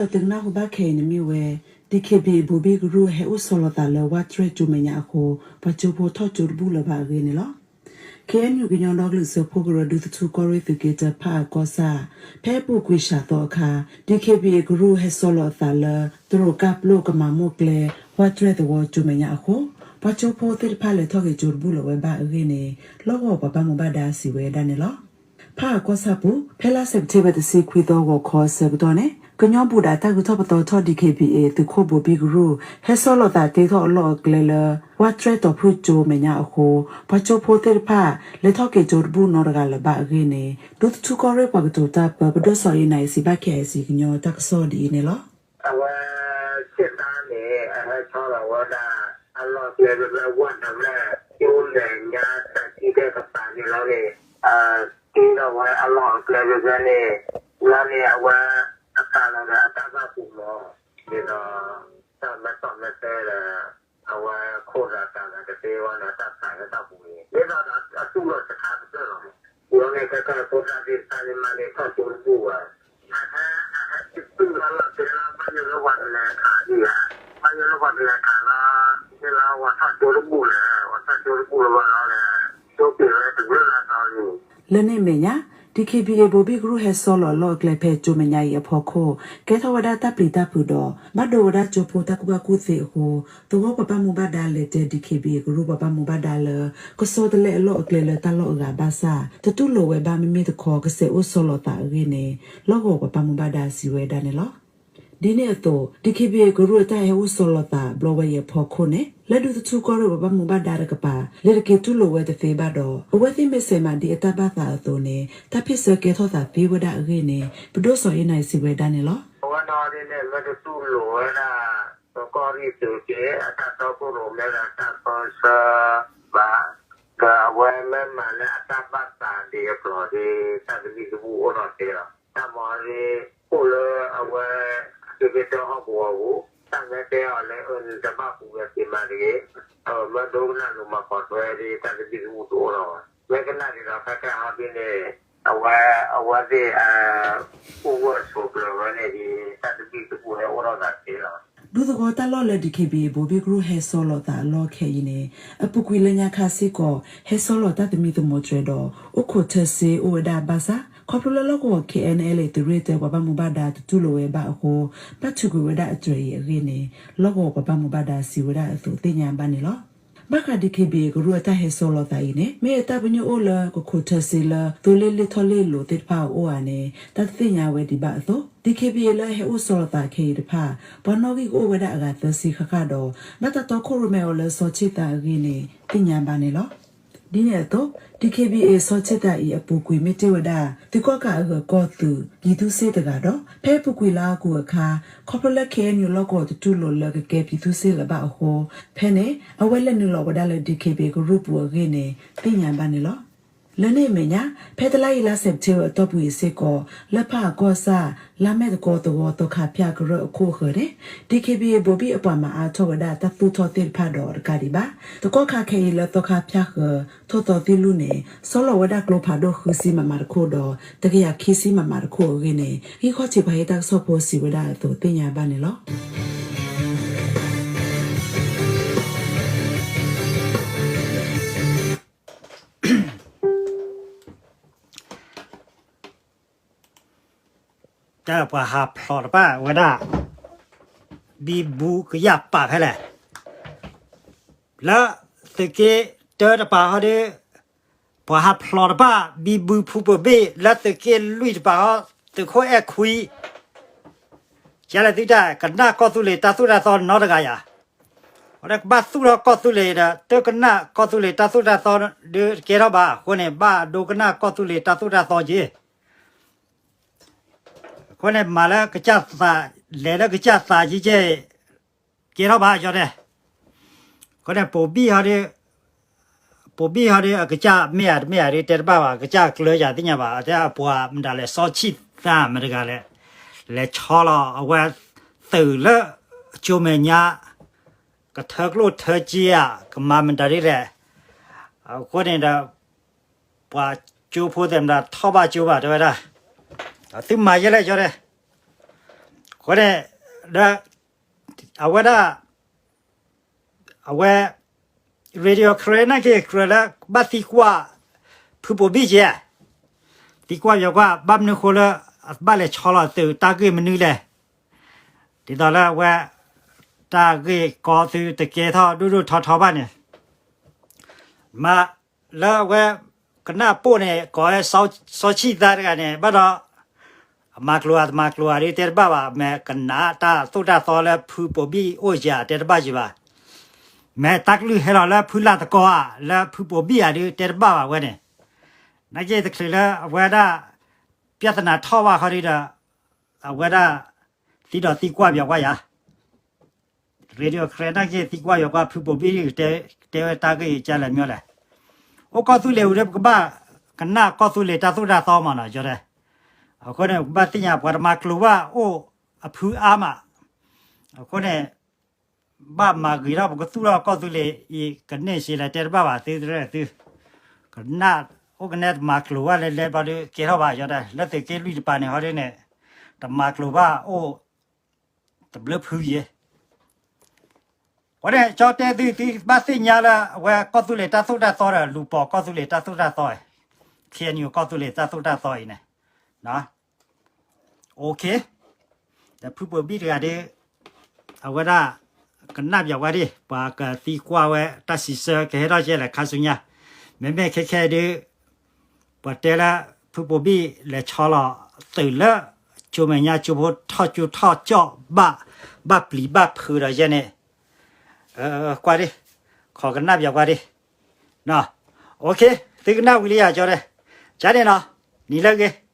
ဒီးသုကနၢ်ဟူဘၣ်ခဲအံၤန့ၣ်မ့ၢ်ဝဲ DKBA ဘိၤဘံၣ်ကရူၢ် ဟဲအိၣ်ဆီလီၤသးလၢ ဝၢ်တြဲၣ်ကၠိမဲာ်ညါအဃိ ပှၤကၠိဖိထီၣ်ကၠိတဘူၣ်လၢၤဘၣ်အဂ့ၢ်န့ၣ်လီၤ. KNU ကညီဒီကလုာ်စၢဖှိၣ်ကရၢ ဒူသထူကီၢ်ရ့ၣ်သုးက့တၢ ဖၣ်အၣ်ကီၢ်ဆၣ် ဖဲအပူၤကွံာ်စှၤသီအခါ DKBA ကရူၢ်ဟဲဆီလီၤအသးလၢ တရူးကၢ်ပျိၢ်ကမၤမိၢ်ကျဲ ဝၢ်တြဲၣ်သဝီကၠိမဲာ်ညါအဃိ ပှၤကၠိဖိသ့ၣ်တဖၣ်လဲၤထီၣ်က့ၤကၠိတဘူၣ်လၢၤဝဲဘၣ်အဂ့ၢ်န့ၣ် လီၢ်ကဝီၤပှၤဘၣ်မူဘၣ်ဒါစံးဝဲဒၣ်န့ၣ်လီၤ. ဖၣ်အၣ်ကီၢ်ဆၣ်ပူၤ ဖဲလါစဲးပထ့ဘၢၣ်တဆံခွံသီဂီၤခီအဆၢကတီၢ်န့ၣ် ကညီဘူၣ်ဒးတၢ်ဂုၤထီၣ်ပသီထီၣ် DKBA သုးခိၣ်ဘိၤဘံၣ်ကရူၢ် ဟဲဆီလီၤသးတ့ထီၣ်အလီၢ်အကျဲလၢ ဝၢ်တြဲၣ်တီၤဖုၣ်ကၠိမဲာ်ညါအဃိ ပှၤကၠိဖိသ့ၣ်တဖၣ် လဲၤထီၣ်က့ၤကၠိတဘူၣ်နီတဂၤလၢၤဘၣ်အဂ့ၢ်န့ၣ် ဒူသထူကီၢ်ရ့ၣ်ပှၤကတိၤတၢ်ပၢ ပဒိၣ်စီၤအ့နၤအံၤ စံးဘၣ် KIC ကညီတၢ်ကစီၣ်ဒ်အံၤန့ၣ်လီၤ. အဝဲ စစ်သားန့ၣ် အဟဲဆီလီၤဝဲဒၣ် အလီၢ်ကျဲဖဲ ဝၢ်တြဲၣ်ကၠိမဲာ်ညါ တၢ်ထံၣ်တဲကပၤန့ၣ်လီၤန့ၣ် တ့ထီၣ်ဝဲအလီၢ်အကျဲဖဲန့ၣ် လီၤန့ၣ် အဝဲ အကးလီၤဒီးအတၢ်ဘၣ်ပူၤမီၤ ဒ်သိး တၢ်မ့ၢ်တီၢ်မ့ၢ်တဲဒီး အဝဲခိၣ်ဒီးတၢ်ဂၤတသ့ဝဲန့ၣ် တၢ်ဖးလၢတၢ်ပူၤန့ၣ် ဒ်သိးဒီးအတူၢ်လိာ်စခါကတၢၢ်လီၤမး လီၤန့ၣ် ခဲကၢၢ်ဖိသၣ်သ့ၣ်တဖၣ်န့ၣ်မးန့ၣ် ထီၣ်ကၠိတဘူၣ်ဘၣ် အဟဲ အဟဲတုၤလီၤလီၢ်ကျဲလီၤ ဘၣ်ယိၣ်လၢပှၤကလဲၤခးဒံးဧါ ဘၣ်ယိၣ်လၢပှၤကလဲၤခးလီၤ ဒ်လီၤ ပှၤထီၣ်ကၠိတဘူၣ်လဲၣ် ပှၤထီၣ်ကၠိတဘူၣ်လၢၤဘၣ်လီၤလဲၣ် ကၠိက့ၤဝဲတဘျုးလၢ်တီၤလံ လၢန့ၣ်အမဲာ်ညါ DKBA ဘိၤဘံၣ်ကရူၢ်ဟဲဆီလီၤအလီၢ်အကျဲဖဲကၠိမဲာ်ညါအံၤအဖီခိၣ် ကဲထီၣ်ဝဲဒၣ်တၢ်ပျံၤတၢ်ဖုးဒီး ဘၣ်ဒိဝဲဒၣ်ကၠိဖိတၢ်ကူၣ်ဘၣ်ကူၣ်သ့အဃိ သဝီပှၤဘၣ်မူဘၣ်ဒါလဲၤတဲ DKBA ကရူၢ်ပှၤဘၣ်မူဘၣ်ဒါလၢ ကဆီတလဲအလီၢ်အကျဲလၢတၢ်လီၢ်အဂၤဘၣ်ဆၣ် တတူၢ်လိာ်ဝဲဘၣ် မ့မ့ၢ်တခီကစဲးအိၣ်ဆီလီၤသးအဂ့ၢ်န့ၣ် လီၢ်ကဝီၤပှၤဘၣ်မူဘၣ်ဒါစံးဝဲဒၣ်န့ၣ်လီၤ. ဒ်န့ၣ်အသိး DKBA ကရူၢ်အတၢ်ဟဲအိၣ်ဆီလီၤသးဘျီဝဲအံၤအဖီခိၣ်န့ၣ် လၢဒူသထူကီၢ်ရ့ၣ်ပှၤဘၣ်မူဘၣ်ဒါတကပၤ လဲၤတက့ၤတူၢ်လိာ်ဝဲတသ့ဘၣ်ဒီး အဝဲသ့ၣ်မ့ၢ်စဲးမၤဒ်အတၢ်ဘၣ်သးအသိးန့ၣ် တၢ်ဖ့ၣ်ဆၢကဲထီၣ်သးသ့ဝဲဒၣ်အဂ့ၢ်န့ၣ် ပဒိၣ်စီၤအ့နၤအံၤစံးဝဲဒၣ်န့ၣ်လီၤ. အဝဲန့ၣ်န့ၣ် မ့ၢ်တတူၢ်လိာ်ဝဲဒၣ် ပကီၢ်ရ့ၣ်သုးက့ အတၢ်တီခိၣ်ရိၣ်မဲဒီးတၢ်ပၢဆှၢဘၣ် ဒီးအဝဲမ့ၢ်မၤလၢအတၢ်ဘၣ်သးဒ်အကျိၤဒီး တၢ်သဘံၣ်သဘုၣ်အိၣ်ထီၣ်သ့လီၤ. တၢ်မၤဒ် အိၣ်လၢအဝဲ သုးက့တၢဟီၣ်ကဝီၤပူၤ တၢ်မ့ၢ်တဲအီၤလၢ အၢ နတဘၣ်ပူၤဝဲသ့မၤတဂ့ၤ အမ့ၢ်ဒိကနၣ်လိၤမၤပိာ်ထွဲဒ် တၢ်သဘံၣ်သဘုၣ်တအိၣ်ထီၣ်ဘၣ်. မ့ၢ်ကနၣ်ဒ်သိးခဲကဲဟီဒ်န့ၣ် အဝဲ အဝဲသ့ၣ် အိၣ်ဂၢၢ်ဆိးကျၢၤဝဲန့ၣ်ဒ် တၢ်သဘံၣ်သဘုၣ်ဟဲအိၣ်ထီၣ်သးသ့လီၤ. ဒူသဝီတၢ်လီၢ်လၢ DKBA ဘိၤဘံၣ်ကရူၢ်ဟဲဆီလီၤသးအလီၢ်ခဲအံၤန့ၣ် အပူၤကွံာ်လၢညါခါစ့ၢ်ကီး ဟဲဆီလီၤတၢ်သမံသမိးတြဲၤဒီး အိၣ်ခိးထၢစ့အိၣ်ဝဲဒၣ်ဘၣ်ဆၣ် ခီဖျိလၢလီၢ်ကဝီၤ KNLA သုးရ့ၣ်တၢပှၤဘၣ်မူဘၣ်ဒါတတူၢ်လိာ်ဝဲဘၣ်အဃိ ဘၣ်ထုးကွံာ်ဝဲဒၣ်အတြဲၤအံၤအဂ့ၢ်န့ၣ် လီၢ်ကဝီၤပှၤဘၣ်မူဘၣ်ဒါစံးဝဲဒၣ်အသိးသ့ၣ်ညါဘၣ်န့ၣ်လီၤ. ဘၣ်ဃး DKBA ကရူၢ်အတၢ်ဟဲဆီလီၤသးအံၤန့ၣ် မ့ၢ်အတၢ်ပညိၣ်အိၣ်လၢကခိးထၢစ့လၢ သိလ့ၣ်လ့ၣ်ထီၣ်လ့ၣ်အလိၤသ့ၣ်တဖၣ်အအိၣ်ဧါန့ၣ် တၢ်တသ့ၣ်ညါဝဲဒံးဘၣ်အသိး DKBA လၢအဟဲအိၣ်ဆီလီၤသးခဲအံၤတဖၣ် ပှၤနီၣ်ဂံၢ်ကအိၣ်ဝဲဒၣ်အဂၤသၢဆံဃၣ်ဃၣ်ဒီး ဘၣ်တၢ်တီခိၣ်ရိၣ်မဲအီၤလၢစီၤဆံၣ်သၣ်အဂ့ၢ်န့ၣ် သ့ၣ်ညါဘၣ်န့ၣ်လီၤ. ဒ်န့ၣ်အသိး DKBA စီၤဆံၣ်သၣ်အံၤအပူၤကွံာ်မ့ၢ်တ့ၢ်ဝဲဒၣ် သုးကီၣ်ကးအဂၢၤကီၢ်သုး ပြည်သူ့စစ် တဂၤဒီး ဖဲအပူၤကွံာ်လါအီကူးအခါ ခီဖျိလၢ KNU လီၢ်ကဝီၤတတူၢ်လိာ်လၢကကဲ ပြည်သူ့စစ် လၢၤဘၣ်အဃိ ဖဲန့ၣ် အဝဲလဲၤနုာ်လီၤဝဲဒၣ်လၢ DKBA ကရူၢ်ပူၤအဂ့ၢ်န့ၣ် သ့ၣ်ညါဘၣ်န့ၣ်လီၤ. လၢန့ၣ်အမဲာ်ညါ ဖဲတလါအံၤလါစဲးပထ့ဘၢၣ်အတီၢ်ပူၤအံၤစ့ၢ်ကီး လၢဖၣ်အၣ်ကီၢ်စၣ် လါမဲာ်သကိးသဝီသီခါဖၠၣ်ကရၢအခိၣ်အဃၢၤန့ၣ် DKBA ဘိၤဘံၣ်အပှၤမၤအါထီၣ်ဝဲဒၣ်တၢ်သူၣ်ထီၣ်သ့ၣ်တဖၣ်ဒီးတကးဒံးဘၣ် တကီၢ်ခါခဲအံၤလၢသီခါဖၠၣ်ဃၢၤ ထီၣ်သီသံလူၢ်န့ၣ် ဆီလီၤဝဲဒၣ်ကျိဖးဒိၣ်ဃုဆံ MM တခိၣ်ဒီး တကယၤခံဆံ MM တခိၣ်အဂ့ၢ်န့ၣ် ဂံၢ်ခီၣ်ထံးပှၤဟ့ၣ်တၢ်ကစီၣ်ဖိစံးဝဲဒၣ်အသိးသ့ၣ်ညါဘၣ်န့ၣ်လီၤ. တၢ်ပှၤဟးဖျိးတပၣ်ဝဲဒၣ် ဘံဘူကယၣ်ပာ်ဖဲလဲၣ် လၢသုးက့တၢတပၤဟီဒီး ပှၤဟးဖျိးတပၣ် ဘံဘူဖူပဘ့ၣ် လၢသုးက့လွံၢ်တပၤဟီ သုးခိၣ်အဲၣ်ခွံ ကလဲၤသုတၢ်ကနၣ်ကီၢ်သူလ့ၤတၢ်သိၣ်တၢ်သီနီတဂၤယၤ အဝဲဒၣ်ကဘၣ်သူၣ်ထီၣ်ကီၢ်သူလ့ၤဒီး တကနၣ်ကီၢ်သူလ့ၤတၢ်သိၣ်တၢ်သီဒီးတကဲထီၣ်ဘၣ် အဃိန့ၣ် ဘၣ်ဒိကနၣ်ကီၢ်သူလ့ၤတၢ်သိၣ်တၢ်သီက့ၤ အဃိန့ၣ် မၤလၢကစၢ်သး လဲၤလၢကစၢ်သးက့ၤကဲ ကဲထီၣ်ဘၣ်ယီၤဒဲး အဃိန့ၣ် ပိာ်ဘံၣ်ဟီဒီး ပိာ်ဘံၣ်ဟီဒီး အကစၢ်မ့ၢ်ဧါတမ့ၢ်ဧါဒီး တဲတဘၣ်ဘၣ် အကစၢ်ကျၢၤယၤသ့ၣ်ညါဘၣ် တဲအပှၤမတၤလဲၣ် စီၤဆံၣ်သၣ်မတၤတဂၤလဲၣ် လဲၤဆီလီၤအဝဲသုးလၢကၠိမဲာ်ညါ ကထၢကျိၣ်ထၢစ့ဧါ ကမၤမတၤဒ်လဲၣ် အဃိန့ၣ်ဒီး ပှၤကၠိဖိသ့ၣ်မတၤထီၣ်ဘၣ်ကၠိဘၣ်တဲဝဲဒၣ် သုမၤယဲလဲၣ်ယီၤဒဲး အဃိန့ၣ် ဒီး အဝဲဒၣ် အဝဲ Radio Karen နာ်က့ ကြၢးလၢဘၣ်သံကွၢ် ဖုဘိဘံၣ်ကဲ, သံကွၢ်ပၠီၤကွၢ် ဘၣ်မနုၤဃိလၢ အဘၣ်လဲၤဆီလီၤသုးတၢ်ဂ့ၢ်မနုၤလဲၣ်. ဒ်သိးလၢအဝဲ တၢ်ဂ့ၢ်ကီသုတကဲထီၣ်ဒိၣ်ဒိၣ်ထီထီဘၣ်န့ၣ် မ့ၢ်လၢအဝဲ ကနၣ်ပိၢ်န့ၣ် ကိးဝဲ စီၤဆံၣ်သါတဂၤန့ၣ် ဘၣ်ဒီး အမၤကျိၤဧါ တမၤကျိၤဧါဒုးတဲတဘၣ်ဘၣ်, မ့ၢ်ကနၣ်တၢ်သိၣ်တၢ်သီလၢဖုဘိဘံၣ်အိၣ်ဧါ တဲတဘၣ်က့ၤဘၣ်, မ့ၢ်တၢ်ကလုၢ်ဟဲလီၤလၢဖုလၢ်သကိးဧါ လၢဖုဘိဘံၣ်ဧါဒုးတဲတဘၣ်ဘၣ်ဝဲန့ၣ်, နာ်က့တချုးလၢအဝဲဒၣ် ပြဿနာထီၣ်ဘၣ်ခီဒုးဒီး အဝဲဒၣ် သံဒီးသံကွၢ်ပၠီၤကွၢ်ယၤ Radio Karen နာ်က့ သံကွၢ်ပၠီၤကွၢ် ဖုဘိဘံၣ် တဲဝဲတၢ်ဂ့ၢ်ကလဲၣ်မ့ၢ်လဲၣ်. အိၣ်ကီၢ်သူလ့ၤဝံၤဒီး ပကဘၣ်ကနၣ်ကီၢ်သူလ့ၤတၢ်သိၣ်တၢ်သီမးနီၤ ကၠီတဲ. အဃိန့ၣ် ပကဘၣ်သ့ၣ်ညါ ပှၤတမၤကျိၤဘၣ်အိၣ်အဖုအါမး, အဃိန့ၣ် ဘၣ်မၤဂ့ၤထီၣ် ပကသူၣ်ထီၣ်ကီၢ်သူလ့ၤအံၤ ကန့ၢ်စ့လဲၣ် တဲတဘၣ်ဘၣ်သုတရၢၣ်သု, ကနၣ် အိၣ်ကနဲတမၤကျိၤဘၣ်လဲၤလဲၤဘျီဒုး ကဲထီၣ်ဘၣ် ကၠီတဲ လၢသုးက့လွံၢ်တပၤန့ၣ် ဟီဒ်န့ၣ် တမၤကျိၤဘၣ်အိၣ် တဘျုးဖုယဲၢ် အဃိန့ၣ် ကၠီတဲသု သုဘၣ်သ့ၣ်ညါလၢအဝဲကီၢ်သူလ့ၤတၢ်သိၣ်တၢ်သီဒီး လူၤပိာ်ကီၢ်သူလ့ၤတၢ်သိၣ်တၢ်သီ, ခ့ၣ်အဲၣ်ယူၣ် ကီၢ်သူလ့ၤတၢ်သိၣ်တၢ်သီအံၤန့ၣ်, OK, ဒီးဖုဘိဘံၣ်တဂၤဒုး အဝဲဒၣ် ကနၣ်ပၠီၤဝဲဒၣ် ပှၤကသံကွၢ်ဝဲတၢ်စံးဆၢကဟဲထီၣ်ကဲလဲၣ်ခါဆူညါ, မ့မ့ၢ်ခဲခဲအံၤဒုး ပှၤတဲလၢ ဖုဘိဘံၣ်လဲၤဆီလီၤသုးလၢ ကၠိမဲာ်ညါကၠိဖိထီၣ်ကၠိထီၣ်ကၠီၣ်ဘၣ်, ဘၣ်ပျံၤဘၣ်ဖုးဒီးယဲန့ၣ်, ကွၢ်ဒၣ်, ခိးကနၣ်ပၠီၤကွၢ်ဒၣ်, OK, သုကနၣ်ဝံၤလံယၤ ကၠီတဲ, ကန့ၣ်နီၤ, နံၤလၢအဂ့ၤ